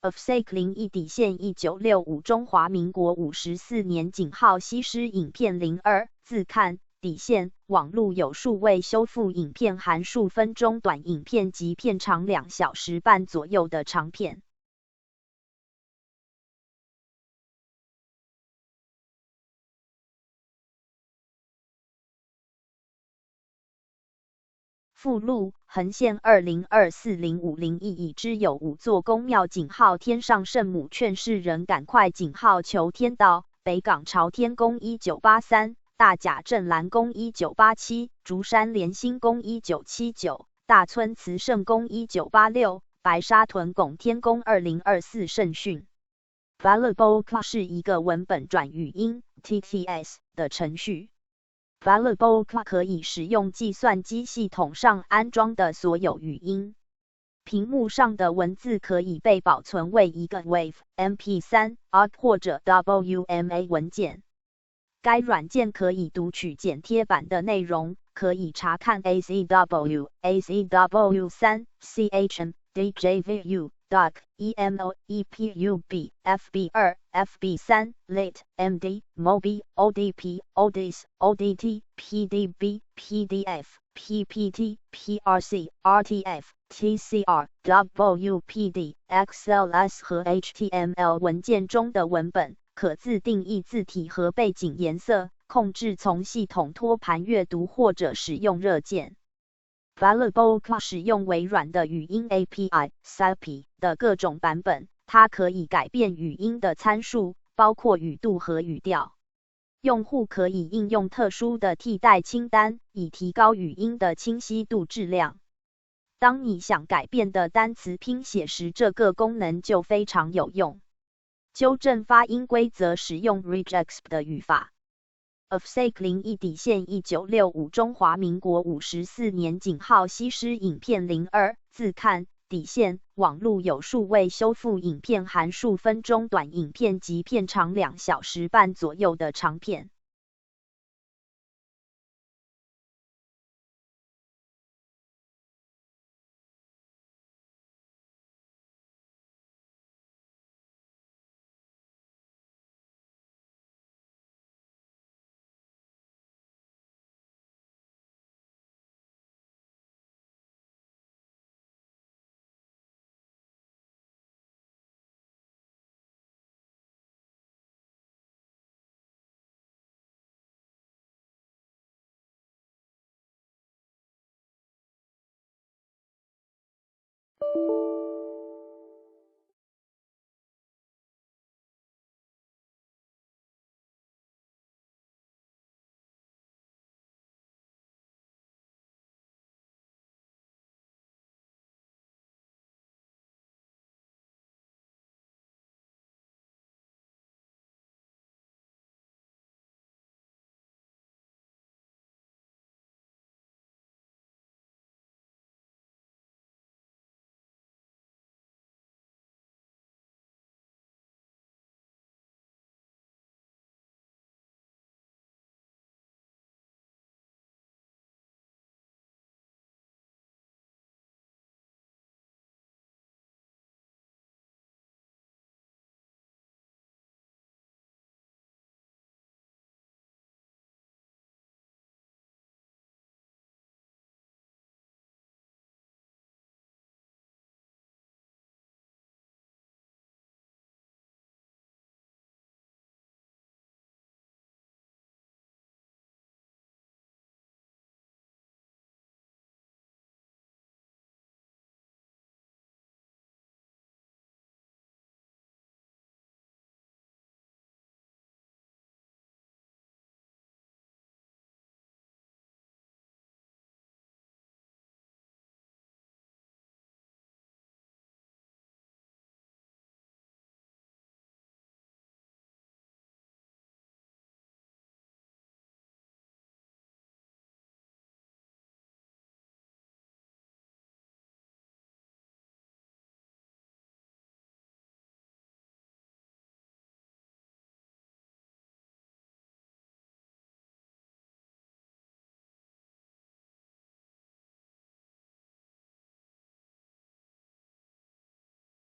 Ofsec 01_1965中華民國54年#西施影片02自看底線網路有數位修復影片含數分鐘短影片及片長2小時半左右的長片。附錄-20240501已知有五座宮廟#天上聖母勸世人趕快#求天道北港朝天宮1983大甲鎮瀾宮1987竹山連興宮1979大村慈聖宮1986白沙屯拱天宮2024聖訓。Balabolka 是一個文本轉語音 TTS 的程序。Balabolka 可以使用計算機系統上安裝的所有語音。屏幕上的文字可以被保存為一個 WAV、MP3、OGG 或者 WMA 文件。該軟件可以讀取剪貼板的內容，可以查看 AZW、AZW3、CHM、DJVU、DOC、EMO、EPUB、FB2、FB3、LIT、MD、MOBI、ODP、ODS、ODT、PDB、PDF、PPT、PRC、RTF、TCR、WPD、XLS 和 HTML 文件中的文本，可自定義字體和背景顏色，控制從系統托盤閱讀或者使用熱鍵。Balabolka 使用微軟的語音 API SAPI 的各種版本，它可以改變語音的參數，包括語度和語調。用戶可以應用特殊的替代清單，以提高語音的清晰度質量。當你想改變的單詞拼寫時，這個功能就非常有用。糾正發音規則使用 regex 的語法。Ofsec 01_1965中華民國54年#西施影片02自看底線網路有數位修復影片含數分鐘短影片及片長2小時半左右的長片。